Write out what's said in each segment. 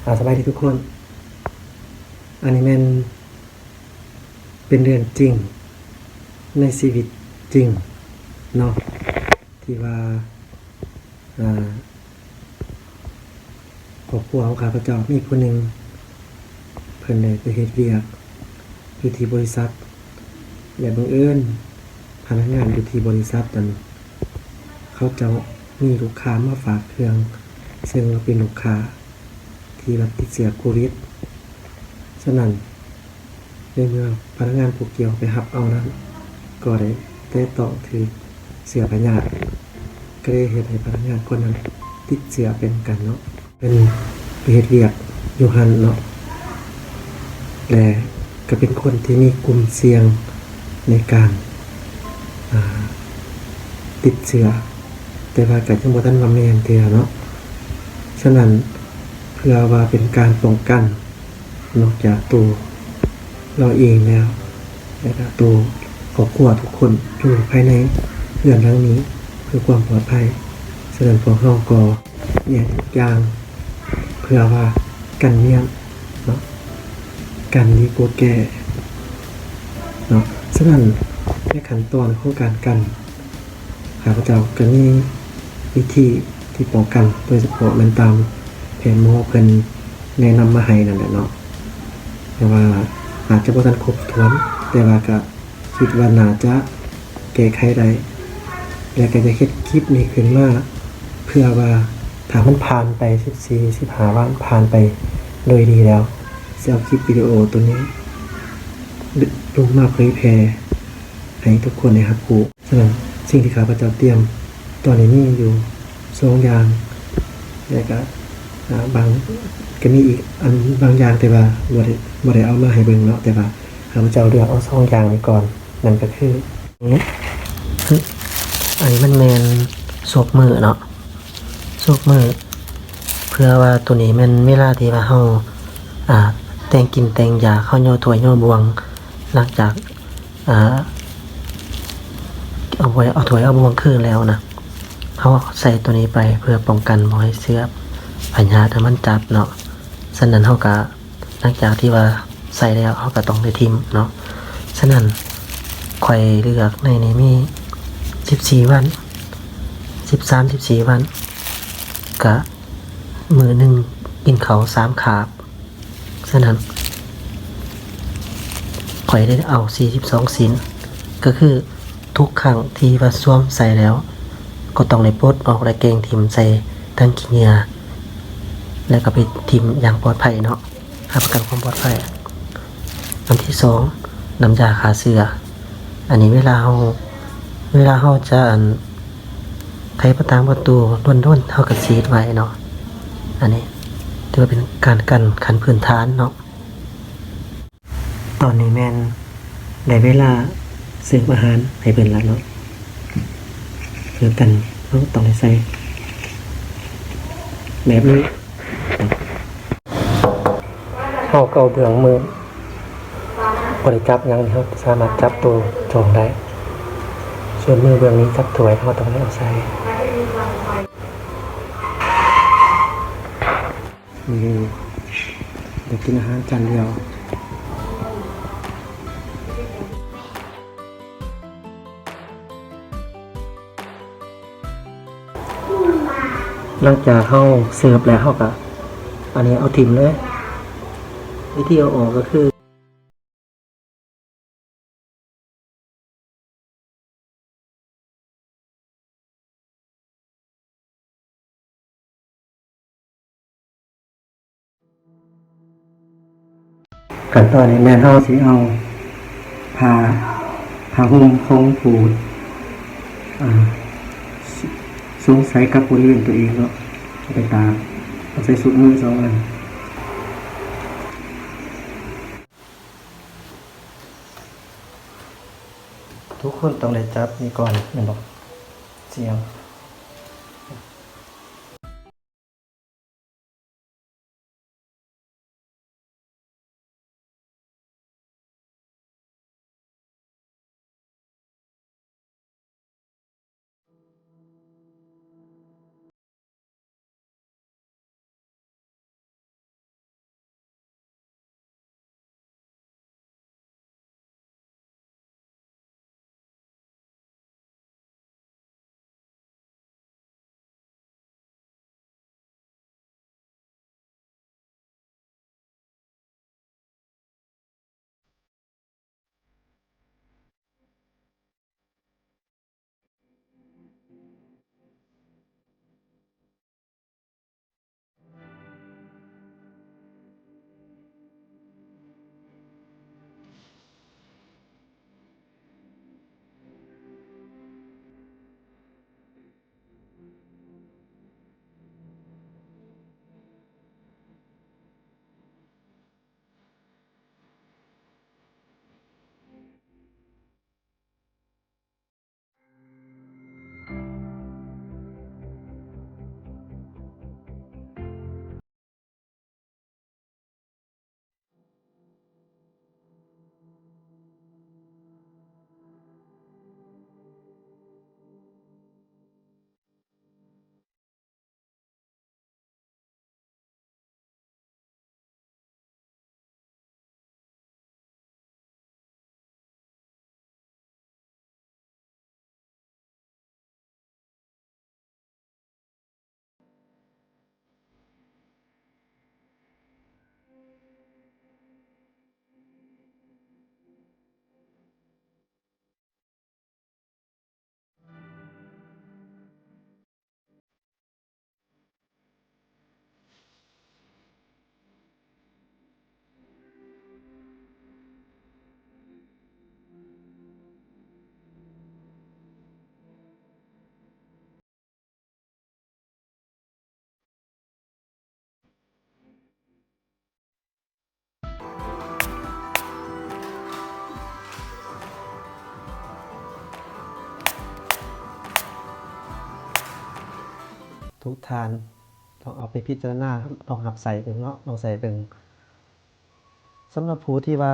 ອາ ສະບາຍດີທຸກຄົນ. ອັນນີ້ແມ່ນເປັນເລື່ອງຈິງໃນຊີວິດຈິງເນາະ ທີ່ວ່າ ອາ ຄອບຄົວຂອງຂ້າພະເຈົ້າມີຜູ້ໜຶ່ງ ເພິ່ນໄດ້ໄປເຮັດວຽກຢູ່ທີ່ບໍລິສັດ ແລະ ບັງເອີນພະນັກງານຢູ່ທີ່ບໍລິສັດນັ້ນ ເຂົາເຈົ້າມີລູກຄ້າມາຝາກເຄື່ອງ ເຊິ່ງວ່າເປັນລູກຄ້າທີ່ວ່າຕິດເຊື້ອໂຄວິດ. ສະນັ້ນ ໃນເມື່ອພະນັກງານຜູ້ກ່ຽວໄປຮັບເອົານັ້ນ ກໍໄດ້ແຕະຕ້ອງຖືກເຊື້ອພະຍາດ ກໍເລີຍເຮັດໃຫ້ພະນັກງານຄົນນັ້ນຕິດເຊື້ອໄປນຳກັນເນາະ. ເພິ່ນໄປເຮັດວຽກຢູ່ຫັ້ນເນາະ ແລະ ກໍເປັນຄົນທີ່ມີກຸ່ມສ່ຽງໃນການ ອາ ຕິດເຊື້ອ ແຕ່ວ່າກໍຍັງບໍ່ທັນວ່າແມ່ນເທື່ອເນາະ. ສະນັ້ນ ເພື່ອວ່າເປັນການປ້ອງກັນ ນອກຈາກໂຕລາວເອງແລ້ວ ແລະກະໂຕຄອບຄົວທຸກຄົນຢູ່ພາຍໃນເຮືອນຫຼັງນີ້ ເພື່ອຄວາມປອດໄພ. ສະນັ້ນພວກເຮົາກໍແຍກທຸກຢ່າງ ເພື່ອວ່າກັນມ້ຽງເນາະ ກັນດີກວ່າແກ້ເນາະ. ສະນັ້ນໃນຂັ້ນຕອນຂອງການກັນ ຂ້າພະເຈົ້າກໍມີວິທີທີ່ປ້ອງກັນ ໂດຍສະເພາະແມ່ນຕາມແພດໝໍເພິ່ນແນະນຳມາໃຫ້ນັ້ນແຫຼະເນາະ. ແຕ່ວ່າອາດຈະບໍ່ທັນຄົບຖ້ວນ ແຕ່ວ່າກະຄິດວ່າໜ້າຈະແກ້ໄຂໄດ້ ແລະ ກະຈະເຮັດຄລິບນີ້ຂຶ້ນມາ ເພື່ອວ່າຖ້າມັນຜ່ານໄປສິບສີ່ ສິບຫ້າວັນ ຜ່ານໄປໂດຍດີແລ້ວ ຊິເອົາຄລິບວິດີໂອໂຕນີ້ລົງມາເຜີຍແຜ່ໃຫ້ທຸກຄົນໄດ້ຮັບຮູ້. ສະນັ້ນສິ່ງທີ່ຂ້າພະເຈົ້າຕຽມຕອນນີ້ມີຢູ່ສອງຢ່າງ ແລະກະ ອາ ບາງ ກະມີອີກອັນບາງຢ່າງ ແຕ່ວ່າບໍ່ໄດ້ ບໍ່ໄດ້ເອົາມາໃຫ້ເບິ່ງເນາະ ແຕ່ວ່າຂ້າພະເຈົ້າເລືອກເອົາສອງຢ່າງນີ້ກ່ອນ ນັ້ນກະຄື ອັນນີ້ມັນແມ່ນໂຊກມືເນາະ ໂຊກມື ເພື່ອວ່າໂຕນີ້ແມ່ນເວລາທີ່ວ່າເຮົາ ອາ ແຕ່ງກິນແຕ່ງຢາ ເຮົາຍໍຖ້ວຍຍໍບ່ວງ ຫຼັງຈາກ ອາ ເອົາໄວ້ ເອົາຖ້ວຍເອົາບ່ວງຄືນແລ້ວນະ ເຮົາໃສ່ໂຕນີ້ໄປເພື່ອປ້ອງກັນບໍ່ໃຫ້ເຊື້ອພະຍາດນະມັນຈັບເນາະ. ສະນັ້ນເຮົາກະ ຫຼັງຈາກທີ່ວ່າໃສ່ແລ້ວ ເຮົາກະຕ້ອງໄດ້ຖິ້ມເນາະ. ສະນັ້ນຂ້ອຍເລືອກໃນນີ້ມີສິບສີ່ວັນ ສິບສາມ ສິບສີ່ວັນ ກະມື້ໜຶ່ງກິນເຂົ້າສາມຄາບ. ສະນັ້ນ ຂ້ອຍໄດ້ເອົາສີ່ສິບສອງຊິ້ນ ກໍຄືທຸກຄັ້ງທີ່ວ່າຊວມໃສ່ແລ້ວ ກໍຕ້ອງໄດ້ປົດອອກ ແລະ ແກງຖິ້ມໃສ່ຖັງຂີ້ເຫຍື້ອ ແລ້ວກໍໄປຖິ້ມຢ່າງປອດໄພເນາະ ຮັບປະກັນຄວາມປອດໄພ. ອັນທີສອງ ນ້ຳຢາຂ້າເຊື້ອ ອັນນີ້ເວລາເຮົາ ເວລາເຮົາຈະ ອັນ ໄຂປະຕາງປະຕູດົນໆ ເຮົາກໍສີດໄວ້ເນາະ. ອັນນີ້ຖືວ່າເປັນການກັນຂັ້ນພື້ນຖານເນາະ. ຕອນນີ້ແມ່ນໄດ້ເວລາເສີບອາຫານໃຫ້ເພິ່ນລະເນາະ. ເພື່ອກັນ ເຮົາຕ້ອງໄດ້ໃສ່ແບບນີ້. ເຮົາກໍເອົາເບື້ອງມື ບໍ່ໄດ້ຈັບຫຍັງ ເຮົາສາມາດຈັບໂຕຈອງໄດ້. ສ່ວນມືເບື້ອງນີ້ຈັບຖ້ວຍ ເຮົາຕ້ອງໄດ້ເອົາໃສ່. ນີ້ ໄດ້ກິນອາຫານຈານດຽວ. ຫຼັງຈາກເຮົາເສີບແລ້ວ ເຮົາກະ ອັນນີ້ເອົາຖິ້ມເລີຍ. ວິທີເອົາອອກກໍຄື ຂັ້ນຕອນນີ້ແມ່ນເຮົາຊິເອົາຜ້າ ຜ້າຫົ່ມຂອງຜູ້ ອາ ສົງໄສກັບບໍລິເວນຕົວເອງເນາະ ເອົາໄປຕາກ ເອົາໃສ່ຊຸດມືສອງອັນ. ທຸກຄົນຕ້ອງໄດ້ຈັບນີ້ກ່ອນແມ່ນບໍ່? ສ່ຽງ. ທຸກທ່ານລອງເອົາໄປພິຈາລະນາ, ລອງຮັບໃຊ້ເບິ່ງເນາະ, ລອງໃຊ້ເບິ່ງ. ສຳລັບຜູ້ທີ່ວ່າ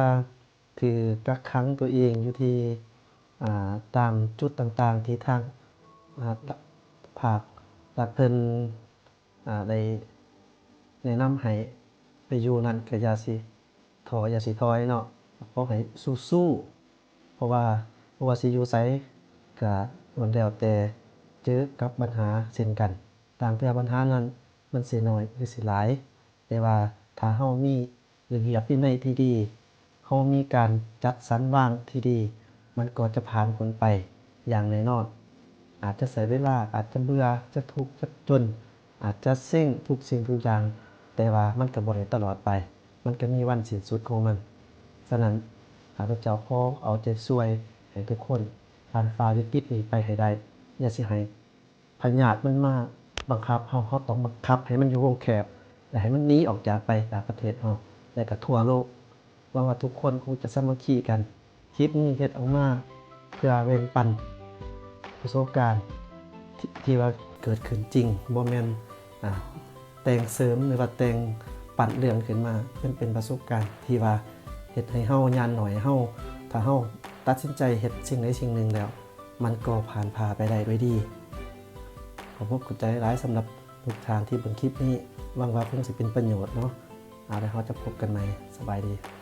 ຖືກກັກຂັງຕົວເອງຢູ່ທີ່ ອ່າ ຕາມຈຸດຕ່າງໆທີ່ທາງ ອ່າ ພາກລັດເພິ່ນ ອ່າ ໄດ້ແນະນຳໃຫ້ໄປຢູ່ນັ້ນ ກໍຢ່າຊິທໍ້ ຢ່າຊິຖອຍເນາະ, ຂໍໃຫ້ສູ້ໆ ເພາະວ່າບໍ່ວ່າຊິຢູ່ໃສ ກໍລ້ວນແລ້ວແຕ່ເຈີກັບບັນຫາເຊັ່ນກັນ. ຕ່າງເທື່ອບັນຫານັ້ນມັນຊິນ້ອຍ ຫຼື ຊິຫຼາຍ, ແຕ່ວ່າຖ້າເຮົາມີລະບຽບວິໄນທີ່ດີ, ເຮົາມີການຈັດສັນວາງທີ່ດີ, ມັນກໍຈະຜ່ານພົ້ນໄປຢ່າງແນ່ນອນ. ອາດຈະໃຊ້ເວລາ, ອາດຈະເບື່ອ, ຈະທຸກ, ຈະຈົນ, ອາດຈະເຊັງທຸກສິ່ງທຸກຢ່າງ, ແຕ່ວ່າມັນກໍບໍ່ໄດ້ຕະຫຼອດໄປ, ມັນກໍມີວັນສິ້ນສຸດຂອງມັນ. ສະນັ້ນ ຂ້າພະເຈົ້າຂໍເອົາໃຈຊ່ວຍໃຫ້ທຸກຄົນຜ່ານຝ່າວິກິດນີ້ໄປໃຫ້ໄດ້. ຢ່າຊິໃຫ້ພະຍາດມັນມາບັງຄັບເຮົາ, ເຮົາຕ້ອງບັງຄັບໃຫ້ມັນຢູ່ວົງແຄບ ແລະ ໃຫ້ມັນໜີອອກຈາກໄປຈາກປະເທດເຮົາ ແລະ ກະທົ່ວໂລກ. ຫວັງວ່າທຸກຄົນຄົງຈະສາມັກຄີກັນ. ຄລິບນີ້ເຮັດອອກມາເພື່ອແບ່ງປັນປະສົບການທີ່ ທີ່ວ່າເກີດຂຶ້ນຈິງ, ບໍ່ແມ່ນ ອ່າ ແຕ່ງເສີມ ຫຼືວ່າແຕ່ງປັ້ນເລື່ອງຂຶ້ນມາ. ມັນເປັນປະສົບການທີ່ວ່າເຮັດໃຫ້ເຮົາ ຍາມໜ້ອຍເຮົາ ຖ້າເຮົາຕັດສິນໃຈເຮັດສິ່ງໃດສິ່ງໜຶ່ງແລ້ວ ມັນກໍຜ່ານຜ່າໄປໄດ້ດ້ວຍດີ. ຂອບຄຸນຂອບໃຈຫຼາຍສຳລັບທຸກທ່ານທີ່ເບິ່ງຄລິບນີ້. ຫວັງວ່າຄົງຊິເປັນປະໂຫຍດເນາະ. ເອົາລະ ເຮົາຈະພົບກັນໃໝ່. ສະບາຍດີ.